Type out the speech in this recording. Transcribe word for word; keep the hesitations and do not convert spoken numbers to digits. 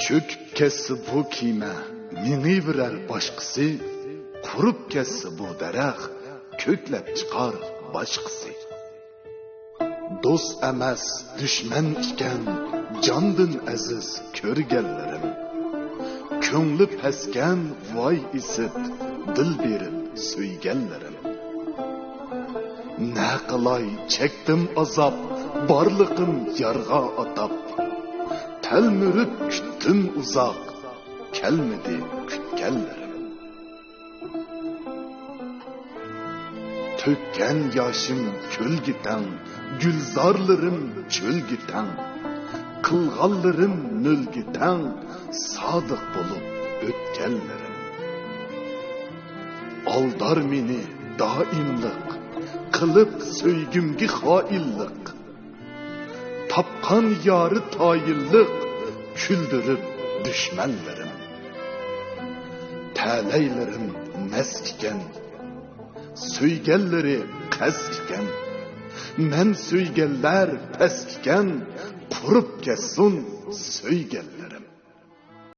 چۆكۈپ كەتسە بۇ كېمە، مېڭىۋېرەر باشقىسى، قۇرۇپ كەتسە بۇ دەرەخ، كۆكلەپ چىقار باشقىسى. دوست ئەمەس، دۈشمەن ئىكەن، جاندىن ئەزىز كۆرگەنلىرىم. كۆڭلى پەسكەن، ۋاي ئېسىت، دىل بېرىپ سۆيگەنلىرىم. نە قىلاي، چەكتىم ئازاب، بارلىقىم يارغا ئاتاپ. تەلمۈرۈپ كۈتتۈم ئۇزاق، كەلمىدى كۈتكەنلىرىم. تۆككەن ياشىم كۆلگە تەڭ، گۈلزارلىرىم چۆلگە تەڭ. قىلغانلىرىم نۆلگە تەڭ، سادىق بولۇپ ئۆتكەنلىرىم. ئالدار مېنى دائىملىق، قىلىپ سۆيگۈمگە خائىنلىق. تاپقان يارى تايىنلىق، كۈلدۈرۈپ دۈشمەنلىرىم. تەلەيلىرىم مەس ئىكەن، سۆيگەنلىرى قەس ئىكەن. مەن سۆيگەنلەر پەس ئىكەن، قۇرۇپ كەتسۇن سۆيگەنلىرىم.